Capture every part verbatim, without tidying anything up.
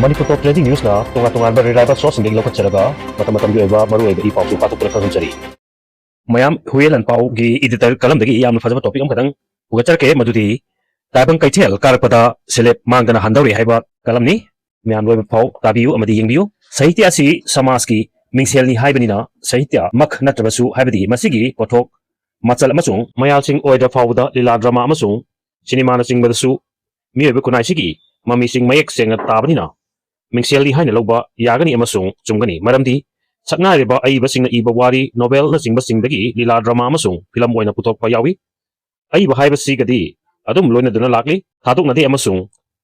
ꯃꯅꯤꯄꯨꯔ ꯇꯣꯞ trending ꯅ꯭ꯌꯨꯁꯅ ꯇꯣꯉꯥꯟ ꯇꯣꯉꯥꯟꯕ reliable ꯁꯣꯔꯁꯁꯤꯡꯗꯒꯤ ꯂꯧꯈꯠꯆꯔꯒ ꯃꯇꯝ ꯃꯇꯝꯒꯤ ꯑꯣꯏꯕ ꯃꯔꯨꯑꯣꯏꯕ ꯏ ꯄꯥꯎꯁꯨ ꯄꯥꯊꯣꯛꯇꯨꯅ ꯈꯪꯍꯟꯖꯔꯤ꯫ ꯃꯌꯥꯝ ꯍꯨꯌꯦꯟ ꯂꯥꯟꯄꯥꯎꯒꯤ ꯏꯗꯤꯇꯔ ꯀꯂꯝꯗꯒꯤ ꯌꯥꯝꯅ ꯐꯖꯕ ꯇꯣꯄꯤꯛ ꯑꯃꯈꯛꯇꯪ ꯄꯨꯒꯠꯆꯔꯛꯀꯦ, ꯃꯗꯨꯗꯤ ꯇꯥꯏꯕꯪ ꯀꯩꯊꯦꯜ ꯀꯥꯔꯛꯄꯗ ꯁꯦꯂꯦꯞ ꯃꯥꯡꯗꯅ ꯍꯟꯗꯧꯔꯦ ꯍꯥꯏꯕ ꯀꯂꯝꯅꯤ꯫ ꯃꯌꯥꯝ ꯂꯣꯏꯕ ꯐꯥꯎ ꯇꯥꯕꯤꯌꯨ ꯑꯃꯗꯤ ꯌꯦꯡꯕꯤꯌꯨ꯫ ꯁꯥꯍꯤꯇ꯭ꯌ ꯑꯁꯤ ꯁꯃꯥꯖꯀꯤ ꯃꯤꯡꯁꯦꯜꯅꯤ ꯍꯥꯏꯕꯅꯤꯅ ꯁꯥꯍꯤꯇ꯭ꯌꯃꯛ ꯅꯠꯇ꯭ꯔꯕꯁꯨ ꯍꯥꯏꯕꯗꯤ ꯃꯁꯤꯒꯤ ꯄꯣꯠꯊꯣꯛ ꯃꯆꯜ ꯑꯃꯁꯨꯡ ꯃꯌꯥꯜꯁꯤꯡ ꯑꯣꯏꯗ꯭ꯔ ꯐꯥꯎꯕꯗ ꯂꯤꯂꯥ ꯗ꯭ꯔꯃꯥ ꯑꯃꯁꯨꯡ ꯁꯤꯅꯦꯃꯥꯅꯆꯤꯡꯕꯗꯁꯨ ꯃꯤꯑꯣꯏꯕ ꯈꯨꯟꯅꯥꯏꯁꯤꯒꯤ ꯃꯃꯤꯁꯤꯡ ꯃꯌꯦꯛ ꯁꯦꯡꯅ ꯇꯥꯕꯅꯤꯅ ꯃꯤꯡꯁꯦꯜꯅꯤ ꯍꯥꯏꯅ ꯂꯧꯕ ꯌꯥꯒꯅꯤ ꯑꯃꯁꯨꯡ ꯆꯨꯝꯒꯅꯤ꯫ ꯃꯔꯝꯗꯤ ꯁꯛꯅꯥꯏꯔꯤꯕ ꯑꯏꯕꯁꯤꯡꯅ ꯏꯕ ꯋꯥꯔꯤ, ꯅꯣꯚꯦꯜꯅꯆꯤꯡꯕꯁꯤꯡꯗꯒꯤ ꯂꯤꯂꯥ ꯗ꯭ꯔꯃꯥ ꯑꯃꯁꯨꯡ ꯐꯤꯂꯝ ꯑꯣꯏꯅ ꯄꯨꯊꯣꯛꯄ ꯌꯥꯎꯏ꯫ ꯑꯏꯕ ꯍꯥꯏꯕꯁꯤꯒꯗꯤ ꯑꯗꯨꯝ ꯂꯣꯏꯅꯗꯨꯅ ꯂꯥꯛꯂꯤ, ꯊꯥꯗꯣꯛꯅꯗꯦ ꯑꯃꯁꯨꯡ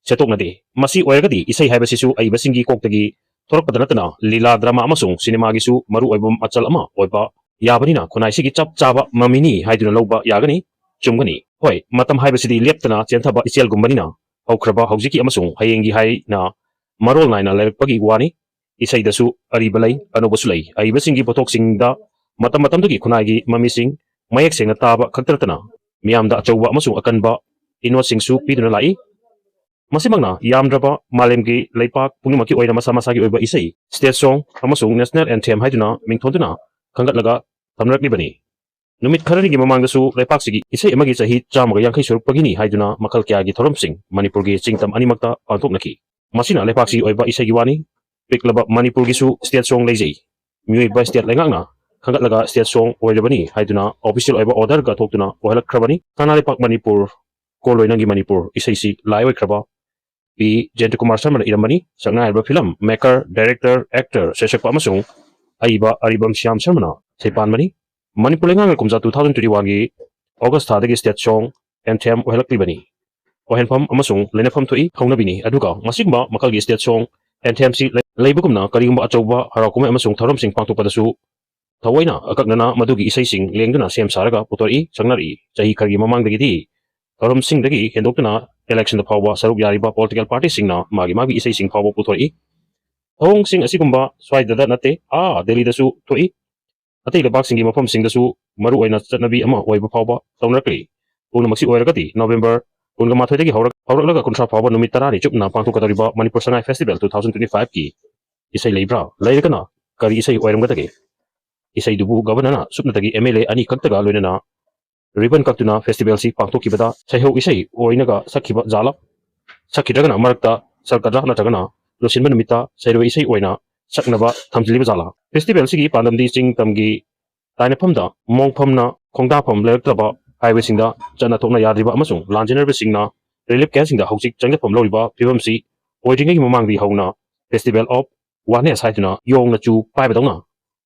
ꯁꯦꯠꯇꯣꯛꯅꯗꯦ꯫ ꯃꯁꯤ ꯑꯣꯏꯔꯒꯗꯤ ꯏꯁꯩ ꯍꯥꯏꯕꯁꯤꯁꯨ ꯑꯏꯕꯁꯤꯡꯒꯤ ꯀꯣꯛꯇꯒꯤ ꯊꯣꯔꯛꯄꯗ ꯅꯠꯇꯅ ꯂꯤꯂꯥ ꯗ꯭ꯔꯃꯥ ꯑꯃꯁꯨꯡ ꯁꯤꯅꯦꯃꯥꯒꯤꯁꯨ ꯃꯔꯨ ꯑꯣꯏꯕ ꯃꯆꯜ ꯑꯃ ꯑꯣꯏꯕ ꯌꯥꯕꯅꯤꯅ ꯈꯨꯟꯅꯥꯏꯁꯤꯒꯤ ꯆꯞ ꯆꯥꯕ ꯃꯃꯤꯅꯤ ꯍꯥꯏꯗꯨꯅ ꯂꯧꯕ ꯌꯥꯒꯅꯤ꯫ ꯆꯨꯝꯒꯅꯤ꯫ ꯍꯣꯏ, ꯃꯇꯝ ꯍꯥꯏꯕꯁꯤꯗꯤ ꯂꯦꯞꯇꯅ ꯆꯦꯟꯊꯕ ꯏꯆꯦꯜꯒꯨꯝꯕꯅꯤꯅ ꯍꯧꯈ꯭ꯔꯕ, ꯍꯧꯖꯤꯛꯀꯤ ꯑꯃꯁꯨꯡ ꯍꯌꯦꯡꯒꯤ ꯍꯥꯏꯅ ꯃꯔꯣꯜ ꯅꯥꯏꯅ ꯂꯩꯔꯛꯄꯒꯤ ꯋꯥꯅꯤ꯫ ꯏꯁꯩꯗꯁꯨ ꯑꯔꯤꯕ ꯂꯩ, ꯑꯅꯧꯕꯁꯨ ꯂꯩ꯫ ꯑꯏꯕꯁꯤꯡꯒꯤ ꯄꯣꯠꯊꯣꯛꯁꯤꯡꯗ ꯃꯇꯝ ꯃꯇꯝꯗꯨꯒꯤ ꯈꯨꯟꯅꯥꯏꯒꯤ ꯃꯃꯤꯁꯤꯡ ꯃꯌꯦꯛ ꯁꯦꯡꯅ ꯇꯥꯕ ꯈꯛꯇ ꯅꯠꯇꯅ ꯃꯤꯌꯥꯝꯗ ꯑꯆꯧꯕ ꯑꯃꯁꯨꯡ ꯑꯀꯟꯕ ꯏꯅꯣꯠꯁꯤꯡꯁꯨ ꯄꯤꯗꯨꯅ ꯂꯥꯛꯏ꯫ ꯃꯁꯤꯃꯛꯅ ꯌꯥꯝꯗ꯭ꯔꯕ ꯃꯥꯂꯦꯝꯒꯤ ꯂꯩꯄꯥꯛ ꯄꯨꯝꯅꯃꯛꯀꯤ ꯑꯣꯏꯅ ꯃꯁꯥ ꯃꯁꯥꯒꯤ ꯑꯣꯏꯕ ꯏꯁꯩ, state song ꯑꯃꯁꯨꯡ national anthem ꯍꯥꯏꯗꯨꯅ ꯃꯤꯡꯊꯣꯟꯗꯨꯅ ꯈꯟꯒꯠꯂꯒ ꯊꯝꯅꯔꯛꯂꯤꯕꯅꯤ꯫ ꯅꯨꯃꯤꯠ ꯈꯔꯅꯤꯒꯤ ꯃꯃꯥꯡꯗꯁꯨ ꯂꯩꯄꯥꯛꯁꯤꯒꯤ ꯏꯁꯩ ꯑꯃꯒꯤ ꯆꯍꯤ ꯆꯥꯝꯃꯒ ꯌꯥꯡꯈꯩ ꯁꯨꯔꯛꯄꯒꯤꯅꯤ ꯍꯥꯏꯗꯨꯅ ꯃꯈꯜ ꯀꯌꯥꯒꯤ ꯊꯧꯔꯝꯁꯤꯡ ꯃꯅꯤꯄꯨꯔꯒꯤ ꯆꯤꯡꯇꯝ ꯑꯅꯤꯃꯛꯇ ꯄꯥꯡꯊꯣꯛꯅꯈꯤ꯫ ꯃꯁꯤꯅ ꯂꯩꯄꯥꯛꯁꯤꯒꯤ ꯑꯣꯏꯕ ꯏꯁꯩꯒꯤ ꯋꯥꯅꯤ꯫ ꯄꯤꯛꯂꯕ ꯃꯅꯤꯄꯨꯔꯒꯤꯁꯨ state song ꯂꯩꯖꯩ꯫ ꯃꯤꯑꯣꯏꯕ state ꯂꯩꯉꯥꯛꯅ ꯈꯟꯒꯠꯂꯒ state song ꯑꯣꯏꯔꯕꯅꯤ ꯍꯥꯏꯗꯨꯅ official ꯑꯣꯏꯕ orderꯒ ꯊꯣꯛꯇꯨꯅ ꯑꯣꯏꯍꯜꯂꯛꯈ꯭ꯔꯕꯅꯤ꯫ ꯁꯅꯥ ꯂꯩꯄꯥꯛ ꯃꯅꯤꯄꯨꯔ, ꯀꯣꯜꯂꯣꯏ ꯅꯪꯒꯤ ꯃꯅꯤꯄꯨꯔ ꯏꯁꯩꯁꯤ ꯂꯥꯏ ꯑꯣꯏꯈ꯭ꯔꯕ ꯄꯤ ꯖꯌꯟꯇꯀꯨꯃꯥꯔ ꯁꯔꯃꯅ ꯏꯔꯝꯕꯅꯤ꯫ ꯁꯛꯅꯥꯏꯔꯕ ꯐꯤꯂꯝ maker, director, actor, ꯁꯩꯁꯛꯄ ꯑꯃꯁꯨꯡ ꯑꯏꯕ ꯑꯔꯤꯕꯝ ꯁ꯭ꯌꯥꯝ ꯁꯔꯃꯅ ꯁꯩꯄꯥꯟꯕꯅꯤ꯫ ꯃꯅꯤꯄꯨꯔ ꯂꯩꯉꯥꯛꯅ ꯀꯨꯝꯖꯥ two thousand twenty oneꯒꯤ August ꯊꯥꯗꯒꯤ state song anthem ꯑꯣꯏꯍꯜꯂꯛꯂꯤꯕꯅꯤ꯫ ꯑꯣꯏꯍꯟꯐꯝ ꯑꯃꯁꯨꯡ ꯂꯩꯅꯐꯝ ꯊꯣꯛꯏ ꯍꯧꯅꯕꯤꯅꯤ꯫ ꯑꯗꯨꯒ ꯃꯁꯤꯒꯨꯝꯕ ꯃꯈꯜꯒꯤ state song anthemꯁꯤ ꯂꯩ-, ꯂꯩꯕꯒꯨꯝꯅ ꯀꯔꯤꯒꯨꯝꯕ ꯑꯆꯧꯕ ꯍꯔꯥꯎ ꯀꯨꯝꯍꯩ ꯑꯃꯁꯨꯡ ꯊꯧꯔꯝꯁꯤꯡ ꯄꯥꯡꯊꯣꯛꯄꯗꯁꯨ ꯊꯑꯣꯏꯅ ꯑꯀꯛꯅꯅ ꯃꯗꯨꯒꯤ ꯏꯁꯩꯁꯤꯡ ꯂꯦꯡꯗꯨꯅ ꯁꯦꯝ ꯁꯥꯔꯒ ꯄꯨꯊꯣꯔꯛꯏ, ꯁꯛꯅꯔꯛꯏ꯫ ꯆꯍꯤ ꯈꯔꯒꯤ ꯃꯃꯥꯡꯗꯒꯤꯗꯤ ꯊꯧꯔꯝꯁꯤꯡꯗꯒꯤ ꯍꯦꯟꯗꯣꯛꯇꯨꯅ electionꯗ ꯐꯥꯎꯕ ꯁꯔꯨꯛ ꯌꯥꯔꯤꯕ political partyꯁꯤꯡꯅ ꯃꯥꯒꯤ ꯃꯥꯒꯤ ꯏꯁꯩꯁꯤꯡ ꯐꯥꯎꯕ ꯄꯨꯊꯣꯔꯛꯏ꯫ ꯊꯧꯑꯣꯡꯁꯤꯡ ꯑꯁꯤꯒꯨꯝꯕ ꯁ꯭ꯋꯥꯏꯗꯗ ꯅꯠꯇꯦ, ꯑꯥ ꯗꯦꯜꯂꯤꯗꯁꯨ ꯊꯣꯛꯏ꯫ ꯑꯇꯩ ꯂꯩꯕꯥꯛꯁꯤꯡꯒꯤ ꯃꯐꯝꯁꯤꯡꯗꯁꯨ ꯃꯔꯨꯑꯣꯏꯅ ꯆꯠꯅꯕꯤ ꯑꯃ ꯑꯣꯏꯕ ꯐꯥꯎꯕ ꯇꯧꯅꯔꯛꯂꯤ꯫ ꯄꯨꯝꯅꯃꯛꯁꯤ ꯑꯣꯏꯔꯒꯗꯤ November ꯀꯨꯟꯒ ꯃꯥꯊꯣꯏꯗꯒꯤ ꯍꯧꯔꯛ-, ꯍꯧꯔꯛꯂꯒ ꯀꯨꯟꯊ꯭ꯔꯥ ꯐꯥꯎꯕ ꯅꯨꯃꯤꯠ ꯇꯔꯥꯅꯤ ꯆꯨꯞꯅ ꯄꯥꯡꯊꯣꯛꯀꯗꯧꯔꯤꯕ Manipur Sangai festival two thousand twenty five ꯀꯤ ꯏꯁꯩ ꯂꯩꯕ꯭ꯔꯥ? ꯂꯩꯔꯒꯅ ꯀꯔꯤ ꯏꯁꯩ ꯑꯣꯏꯔꯝꯒꯗꯒꯦ? ꯏꯁꯩꯗꯨꯕꯨ ꯒꯕꯔꯅꯔꯅ ꯁꯨꯞꯅꯇꯒꯤ M L A ꯑꯅꯤ ꯈꯛꯇꯒ ꯂꯣꯏꯅꯅ ꯔꯤꯕꯟ ꯀꯛꯇꯨꯅ ꯐꯦꯁꯇꯤꯚꯦꯜꯁꯤ ꯄꯥꯡꯊꯣꯛꯈꯤꯕꯗ ꯁꯩꯍꯧ ꯏꯁꯩ ꯑꯣꯏꯅꯒ ꯁꯛꯈꯤꯕ ꯖꯥꯠꯂꯥ? ꯁꯛꯈꯤꯗ꯭ꯔꯒꯅ ꯃꯔꯛꯇ ꯁꯔꯀꯗ꯭ꯔꯥ ꯅꯠꯇ꯭ꯔꯒꯅ ꯂꯣꯏꯁꯤꯟꯕ ꯅꯨꯃꯤꯠꯇ ꯁꯩꯔꯣꯏ ꯏꯁꯩ ꯑꯣꯏꯅ ꯁꯛꯅꯕ ꯊꯝꯖꯤꯜꯂꯤꯕ ꯖꯥꯠꯂꯥ? ꯐꯦꯁꯇꯤꯚꯦꯜꯁꯤꯒꯤ ꯄꯥꯟꯗꯝꯗꯤ ꯆꯤꯡ ꯇꯝꯒꯤ ꯇꯥꯏꯅꯐꯝꯗ ꯃꯣꯡꯐꯝꯅ ꯈꯣꯡꯗꯥꯐꯝ ꯂꯩꯔꯛꯇ꯭ꯔꯕ ꯍꯥꯏꯕꯁꯤꯡꯗ ꯆꯠꯅ ꯊꯣꯛꯅ ꯌꯥꯗ꯭ꯔꯤꯕ ꯑꯃꯁꯨꯡ ꯂꯥꯟꯖꯦꯟꯅꯔꯕꯁꯤꯡꯅ ꯔꯤꯂꯤꯐ ꯀꯦꯝꯞꯁꯤꯡꯗ ꯍꯧꯖꯤꯛ ꯆꯪꯖꯐꯝ ꯂꯧꯔꯤꯕ ꯐꯤꯕꯝꯁꯤ ꯑꯣꯏꯗ꯭ꯔꯤꯉꯩꯒꯤ ꯃꯃꯥꯡꯗꯒꯤ ꯍꯧꯅ ꯐꯦꯁꯇꯤꯚꯦꯜ ꯑꯣꯐ ꯋꯥꯔꯅꯦꯁ ꯍꯥꯏꯗꯨꯅ ꯌꯣꯡꯅ ꯆꯨ ꯄꯥꯏꯕꯗꯧꯅ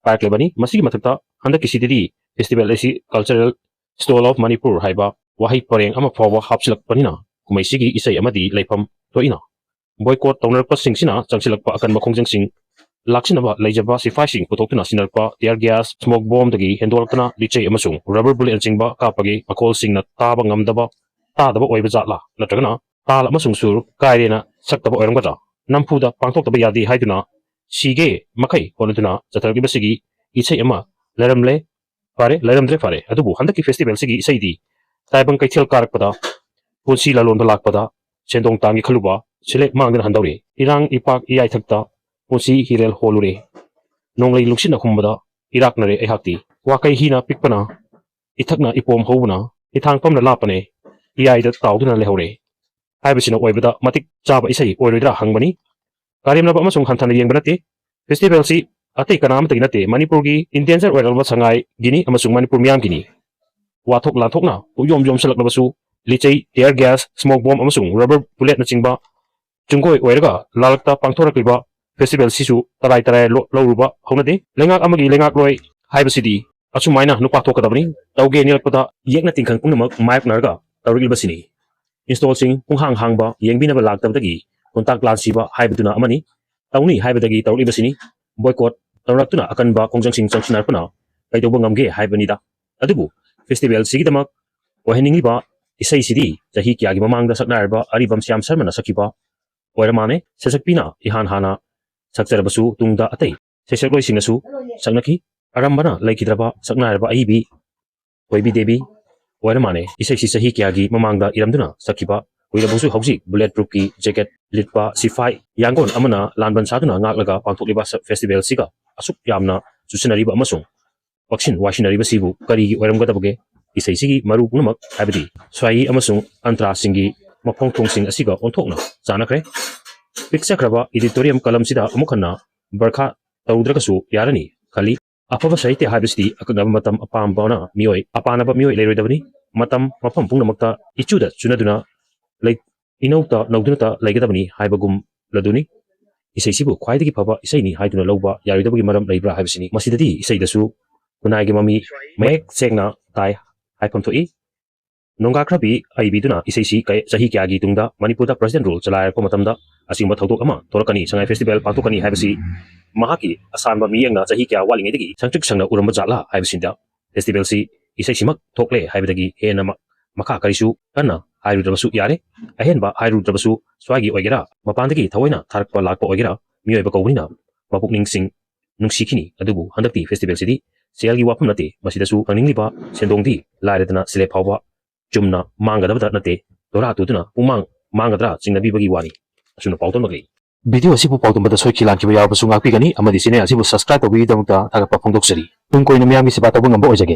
ꯄꯥꯏꯔꯛꯂꯕꯅꯤ꯫ ꯃꯁꯤꯒꯤ ꯃꯊꯛꯇ ꯍꯟꯗꯛꯀꯤꯁꯤꯗꯗꯤ ꯐꯦꯁꯇꯤꯚꯦꯜ ꯑꯁꯤ ꯀꯜꯆꯔꯦꯜ ꯁ꯭ꯇꯣꯜ ꯑꯣꯐ ꯃꯅꯤꯄꯨꯔ ꯍꯥꯏꯕ ꯋꯥꯍꯩ ꯄꯔꯦꯡ ꯑꯃ ꯐꯥꯎꯕ ꯍꯥꯞꯆꯤꯜꯂꯛꯄꯅꯤꯅ ꯀꯨꯝꯍꯩꯁꯤꯒꯤ ꯏꯁꯩ ꯑꯃꯗꯤ ꯂꯩꯐꯝ ꯊꯣꯛꯏꯅ꯫ ꯕꯣꯏꯀꯣꯠ ꯇꯧꯅꯔꯛꯄꯁꯤꯡꯁꯤꯅ ꯆꯪꯁꯤꯜꯂꯛꯄ ꯑꯀꯟꯕ ꯈꯣꯡꯖꯪꯁꯤꯡ ꯂꯥꯛꯁꯤꯟꯅꯕ ꯂꯩꯖꯕ ꯁꯤꯐꯥꯏꯁꯤꯡ ꯄꯨꯊꯣꯛꯇꯨꯅ ꯁꯤꯟꯅꯔꯛꯄ ꯇꯤꯌꯔ ꯒ꯭ꯌꯥꯁ, ꯁ꯭ꯃꯣꯛ ꯕꯣꯝꯗꯒꯤ ꯍꯦꯟꯗꯣꯛꯂꯛꯇꯨꯅ ꯂꯤꯆꯩ ꯑꯃꯁꯨꯡ ꯔꯕꯔ ꯕꯨꯂꯦꯠꯅꯆꯤꯡꯕ ꯀꯥꯞꯄꯒꯤ ꯃꯈꯣꯜꯁꯤꯡꯅ ꯇꯥꯕ ꯉꯝꯗꯕ, ꯇꯥꯗꯕ ꯑꯣꯏꯕ ꯖꯥꯠꯂꯥ? ꯅꯠꯇ꯭ꯔꯒꯅ ꯇꯥꯜ ꯑꯃꯁꯨꯡ ꯁꯨꯔ ꯀꯥꯏꯔꯦꯅ ꯁꯛꯇꯕ ꯑꯣꯏꯔꯝꯒꯗ꯭ꯔꯥ? ꯅꯝꯐꯨꯗ ꯄꯥꯡꯊꯣꯛꯇꯕ ꯌꯥꯗꯦ ꯍꯥꯏꯗꯨꯅ ꯁꯤꯒꯦ ꯃꯈꯩ ꯍꯣꯠꯅꯗꯨꯅ ꯆꯠꯊꯔꯛꯂꯤꯕꯁꯤꯒꯤ ꯏꯁꯩ ꯑꯃ ꯂꯩꯔꯝꯂꯦ꯫ ꯐꯔꯦ, ꯂꯩꯔꯝꯗ꯭ꯔꯦ ꯐꯔꯦ꯫ ꯑꯗꯨꯕꯨ ꯍꯟꯗꯛꯀꯤ ꯐꯦꯁꯇꯤꯚꯦꯜꯁꯤꯒꯤ ꯏꯁꯩꯗꯤ ꯇꯥꯏꯕꯪ ꯀꯩꯊꯦꯜ ꯀꯥꯔꯛꯄꯗ ꯄꯨꯟꯁꯤ ꯂꯂꯣꯟꯕ ꯂꯥꯛꯄꯗ ꯁꯦꯟꯗꯣꯡ ꯇꯥꯡꯒꯦ ꯈꯜꯂꯨꯕ ꯁꯤꯂꯦꯛ ꯃꯥꯡꯗꯨꯅ ꯍꯟꯗꯧꯔꯦ꯫ ꯏꯔꯥꯡ ꯏꯄꯥꯛ ꯏꯌꯥꯏꯊꯛꯇ ꯄꯨꯟꯁꯤ ꯍꯤꯔꯦꯜ ꯍꯣꯜꯂꯨꯔꯦ꯫ ꯅꯣꯡꯂꯩ ꯅꯨꯡꯁꯤꯠꯅ ꯍꯨꯝꯕꯗ ꯏꯔꯥꯛꯅꯔꯦ ꯑꯩꯍꯥꯛꯇꯤ꯫ ꯋꯥꯀꯩ ꯍꯤꯅ ꯄꯤꯛꯄꯅ, ꯏꯊꯛꯅ ꯏꯄꯣꯝ ꯍꯧꯕꯅ, ꯏꯊꯥꯡꯐꯝꯅ ꯂꯥꯞꯄꯅꯦ, ꯏꯌꯥꯏꯗ ꯇꯥꯎꯗꯨꯅ ꯂꯩꯍꯧꯔꯦ ꯍꯥꯏꯕꯁꯤꯅ ꯑꯣꯏꯕꯗ ꯃꯇꯤꯛ ꯆꯥꯕ ꯏꯁꯩ ꯑꯣꯏꯔꯣꯏꯗ꯭ꯔꯥ ꯍꯪꯕꯅꯤ꯫ ꯀꯔꯦꯝꯅꯕ ꯑꯃꯁꯨꯡ ꯍꯟꯊꯅ ꯌꯦꯡꯕ ꯅꯠꯇꯦ꯫ ꯐꯦꯁꯇꯤꯚꯦꯜꯁꯤ ꯑꯇꯩ ꯀꯅꯥ ꯑꯃꯠꯇꯒꯤ ꯅꯠꯇꯦ, ꯃꯅꯤꯄꯨꯔꯒꯤ ꯏꯟꯗꯦꯟꯖꯔ ꯑꯣꯏꯔꯛꯂꯕ ꯁꯉꯥꯏꯒꯤꯅꯤ ꯑꯃꯁꯨꯡ ꯃꯅꯤꯄꯨꯔ ꯃꯤꯌꯥꯝꯒꯤꯅꯤ꯫ ꯋꯥꯊꯣꯛ ꯂꯥꯟꯊꯣꯛꯅ ꯄꯨꯡꯌꯣꯝ ꯌꯣꯝꯁꯤꯜꯂꯛꯂꯕꯁꯨ ꯂꯤꯆꯩ, ꯇꯤꯌꯔ ꯒ꯭ꯌꯥꯁ, ꯁ꯭ꯃꯣꯛ ꯕꯣꯝ ꯑꯃꯁꯨꯡ ꯔꯕꯔ ꯕꯨꯂꯦꯠꯅꯆꯤꯡꯕ ꯆꯨꯡꯒꯣꯏ ꯑꯣꯏꯔꯒ ꯂꯥꯜꯂꯛꯇ ꯄꯥꯡꯊꯣꯔꯛꯂꯤꯕ ꯐꯦꯁꯇꯤꯚꯦꯜꯁꯤꯁꯨ ꯇꯔꯥꯏ ꯇꯔꯥꯏ ꯂꯣ-, ꯂꯧꯔꯨꯕ ꯍꯧꯅꯗꯦ꯫ ꯂꯩꯉꯥꯛ ꯑꯃꯒꯤ ꯂꯩꯉꯥꯛꯂꯣꯏ ꯍꯥꯏꯕꯁꯤꯗꯤ ꯑꯁꯨꯃꯥꯏꯅ ꯅꯨꯄꯥ ꯊꯣꯛꯀꯗꯕꯅꯤ꯫ ꯇꯧꯒꯦ ꯅꯤꯔꯛꯄꯗ ꯌꯦꯛꯅ ꯇꯤꯟꯈꯪ ꯄꯨꯝꯅꯃꯛ ꯃꯥꯌꯣꯛꯅꯔꯒ ꯇꯧꯔꯛꯂꯤꯕꯁꯤꯅꯤ꯫ ꯏꯟꯁꯇꯣꯜꯁꯤꯡ ꯄꯨꯡꯍꯥꯡ ꯍꯥꯡꯕ, ꯌꯦꯡꯕꯤꯅꯕ ꯂꯥꯛꯇꯕꯗꯒꯤ ꯈꯣꯟꯇꯥꯛ ꯂꯥꯟ ꯁꯤꯕ ꯍꯥꯏꯕꯗꯨꯅ ꯑꯃꯅꯤ꯫ ꯇꯧꯅꯤ ꯍꯥꯏꯕꯗꯒꯤ ꯇꯧꯔꯛꯂꯤꯕꯁꯤꯅꯤ꯫ ꯕꯣꯏꯀꯣꯠ ꯇꯧꯔꯛꯇꯨꯅ ꯑꯀꯟꯕ ꯈꯣꯡꯖꯪꯁꯤꯡ ꯆꯪꯁꯤꯟꯅꯔꯛꯄꯅ ꯀꯩꯗꯧꯕ ꯉꯝꯒꯦ ꯍꯥꯏꯕꯅꯤꯗ꯫ ꯑꯗꯨꯕꯨ ꯐꯦꯁꯇꯤꯚꯦꯜꯁꯤꯒꯤꯗꯃꯛ ꯑꯣꯏꯍꯟꯅꯤꯡꯂꯤꯕ ꯏꯁꯩꯁꯤꯗꯤ ꯆꯍꯤ ꯀꯌꯥꯒꯤ ꯃꯃꯥꯡꯗ ꯁꯛꯅꯥꯏꯔꯕ ꯑꯔꯤꯕꯝ ꯁ꯭ꯌꯥꯝ ꯁꯔꯃꯅ ꯁꯛꯈꯤꯕ ꯑꯣꯏꯔ ꯃꯥꯜꯂꯦ꯫ ꯁꯩꯁꯛꯄꯤꯅ ꯏꯍꯥꯟ ꯍꯥꯟꯅ ꯁꯛꯆꯔꯕꯁꯨ ꯇꯨꯡꯗ ꯑꯇꯩ ꯁꯩꯁꯛꯂꯣꯏꯁꯤꯡꯅꯁꯨ ꯁꯛꯅꯈꯤ꯫ ꯑꯔꯝꯕꯅ ꯂꯩꯈꯤꯗ꯭ꯔꯕ ꯁꯛꯅꯥꯏꯔꯕ ꯑꯏꯕꯤ ꯊꯣꯏꯕꯤ ꯗꯦꯕꯤ, ꯑꯣꯏꯔ ꯃꯥꯜꯂꯦ꯫ ꯏꯁꯩꯁꯤ ꯆꯍꯤ ꯀꯌꯥꯒꯤ ꯃꯃꯥꯡꯗ ꯏꯔꯝꯗꯨꯅ ꯆꯠꯈꯤꯕ ꯑꯣꯏꯔꯕꯁꯨ, ꯍꯧꯖꯤꯛ bullet proofꯀꯤ jacket ꯂꯤꯠꯄ ꯁꯤꯐꯥꯏ ꯌꯥꯡꯒꯣꯟ ꯑꯃꯅ ꯂꯥꯟꯕꯟ ꯁꯥꯗꯨꯅ ꯉꯥꯛꯂꯒ ꯄꯥꯡꯊꯣꯛꯂꯤꯕ ꯁ-, festivalꯁꯤꯒ ꯑꯁꯨꯛ ꯌꯥꯝꯅ ꯆꯨꯁꯤꯟꯅꯔꯤꯕ ꯑꯃꯁꯨꯡ ꯄꯛꯁꯤꯟ ꯋꯥꯏꯁꯤꯟꯅꯔꯤꯕꯁꯤꯕꯨ ꯀꯔꯤꯒꯤ ꯑꯣꯏꯔꯝꯒꯗꯕꯒꯦ? ꯏꯁꯩꯁꯤꯒꯤ ꯃꯔꯨ ꯄꯨꯝꯅꯃꯛ, ꯍꯥꯏꯕꯗꯤ ꯁ꯭ꯋꯥꯏꯒꯤ ꯑꯃꯁꯨꯡ ꯑꯟꯇ꯭ꯔꯥꯁꯤꯡꯒꯤ ꯃꯐꯣꯡ ꯊꯣꯡꯁꯤꯡ ꯑꯁꯤꯒ ꯑꯣꯟꯊꯣꯛꯅ ꯆꯥꯟꯅꯈ꯭ꯔꯦ꯫ ꯄꯤꯛꯆꯈ꯭ꯔꯕ editorium ꯀꯂꯝꯁꯤꯗ ꯑꯃꯨꯛ ꯍꯟꯅ ꯕꯔꯈꯥ ꯇꯧꯗ꯭ꯔꯒꯁꯨ ꯌꯥꯔꯅꯤ ꯈꯜꯂꯤ꯫ ꯑꯐꯕ ꯁꯥꯍꯤꯇ꯭ꯌ ꯍꯥꯏꯕꯁꯤꯗꯤ ꯑꯀꯛꯅꯕ ꯃꯇꯝ ꯑꯄꯥꯝꯕꯅ ꯃꯤꯑꯣꯏ, ꯑꯄꯥꯅꯕ ꯃꯤꯑꯣꯏ ꯂꯩꯔꯣꯏꯗꯕꯅꯤ꯫ ꯃꯇꯝ, ꯃꯐꯝ ꯄꯨꯝꯅꯃꯛꯇ ꯏꯆꯨꯗ ꯆꯨꯅꯗꯨꯅ ꯂꯩ-, ꯏꯅꯧꯇ ꯅꯧꯗꯨꯅꯇ ꯂꯩꯒꯗꯕꯅꯤ ꯍꯥꯏꯕꯒꯨꯝꯂꯗꯨꯅꯤ꯫ ꯏꯁꯩꯁꯤꯕꯨ ꯈ꯭ꯋꯥꯏꯗꯒꯤ ꯐꯕ ꯏꯁꯩꯅꯤ ꯍꯥꯏꯗꯨꯅ ꯂꯧꯕ ꯌꯥꯔꯣꯏꯗꯕꯒꯤ ꯃꯔꯝ ꯂꯩꯕ꯭ꯔꯥ ꯍꯥꯏꯕꯁꯤꯅꯤ꯫ ꯃꯁꯤꯗꯗꯤ ꯏꯁꯩꯗꯁꯨ ꯈꯨꯟꯅꯥꯏꯒꯤ ꯃꯃꯤ ꯃꯌꯦꯛ ꯁꯦꯡꯅ ꯇꯥꯏ ꯍꯥꯏꯐꯝ ꯊꯣꯛꯏ꯫ ꯅꯣꯡꯒꯥꯈ꯭ꯔꯕꯤ ꯑꯏꯕꯤꯗꯨꯅ ꯏꯁꯩꯁꯤ ꯀꯩ-, ꯆꯍꯤ ꯀꯌꯥꯒꯤ ꯇꯨꯡꯗ ꯃꯅꯤꯄꯨꯔꯗ President Rule ꯆꯂꯥꯏꯔꯛꯄ ꯃꯇꯝꯗ ꯑꯁꯤꯒꯨꯝꯕ ꯊꯧꯗꯣꯛ ꯑꯃ ꯊꯣꯛꯂꯛꯀꯅꯤ, ꯁꯉꯥꯏ festival ꯄꯥꯡꯊꯣꯛꯀꯅꯤ ꯍꯥꯏꯕꯁꯤ ꯃꯍꯥꯛꯀꯤ ꯑꯁꯥꯟꯕ ꯃꯤꯠꯌꯦꯡꯅ ꯆꯍꯤ ꯀꯌꯥ ꯋꯥꯠꯂꯤꯉꯩꯗꯒꯤ ꯁꯪꯇ꯭ꯔꯤꯛ ꯁꯪꯅ ꯎꯔꯝꯕ ꯖꯥꯠꯂꯥ ꯍꯥꯏꯕꯁꯤꯗ festivalꯁꯤ ꯏꯁꯩꯁꯤꯃꯛ ꯊꯣꯛꯂꯦ ꯍꯥꯏꯕꯗꯒꯤ ꯍꯦꯟꯅ ꯃ-, ꯃꯈꯥ ꯀꯔꯤꯁꯨ ꯀꯟꯅ ꯍꯥꯏꯔꯨꯗ꯭ꯔꯕꯁꯨ ꯌꯥꯔꯦ꯫ ꯑꯍꯦꯟꯕ ꯍꯥꯏꯔꯨꯗ꯭ꯔꯕꯁꯨ ꯁ꯭ꯋꯥꯏꯒꯤ ꯑꯣꯏꯒꯦꯔꯥ, ꯃꯄꯥꯟꯗꯒꯤ ꯊꯑꯣꯏꯅ ꯊꯥꯔꯛꯄ ꯂꯥꯛꯄ ꯑꯣꯏꯒꯦꯔꯥ, ꯃꯤꯑꯣꯏꯕ ꯀꯧꯕꯅꯤꯅ ꯃꯄꯨꯛꯅꯤꯡꯁꯤꯡ ꯅꯨꯡꯁꯤꯈꯤꯅꯤ꯫ ꯑꯗꯨꯕꯨ ꯍꯟꯗꯛꯇꯤ festivalꯁꯤꯗꯤ ꯁꯦꯜꯒꯤ ꯋꯥꯐꯝ ꯅꯠꯇꯦ꯫ ꯃꯁꯤꯗꯁꯨ ꯐꯪꯅꯤꯡꯂꯤꯕ ꯁꯦꯟꯗꯣꯡꯗꯤ ꯂꯥꯏꯔꯗꯅ ꯁꯤꯂꯦꯞ ꯐꯥꯎꯕ ꯆꯨꯝꯅ ꯃꯥꯡꯒꯗꯕꯗ ꯅꯠꯇꯦ꯫ ꯇꯣꯔꯥ ꯇꯨꯗꯨꯅ ꯄꯨꯡꯃꯥꯡ ꯃꯥꯡꯒꯗ꯭ꯔꯥ ꯆꯤꯡꯅꯕꯤꯕꯒꯤ ꯋꯥꯅꯤ꯫ ꯑꯁꯨꯝꯅ ꯄꯥꯎꯗꯝꯂꯛꯂꯤ꯫ Video ꯑꯁꯤꯕꯨ ꯄꯥꯎꯗꯝꯕꯗ ꯁꯣꯏꯈꯤ ꯂꯥꯟꯈꯤꯕ ꯌꯥꯎꯔꯕꯁꯨ ꯉꯥꯛꯄꯤꯒꯅꯤ ꯑꯃꯗꯤ channel ꯑꯁꯤꯕꯨ subscribe ꯇꯧꯕꯤꯒꯤꯗꯃꯛꯇ ꯊꯥꯒꯠꯄ ꯐꯣꯡꯗꯣꯛꯆꯔꯤ꯫ ꯇꯨꯡ ꯀꯣꯏꯅ ꯃꯤꯌꯥꯝꯒꯤ ꯁꯦꯕꯥ ꯇꯧꯕ ꯉꯝꯕ ꯑꯣꯏꯖꯒꯦ꯫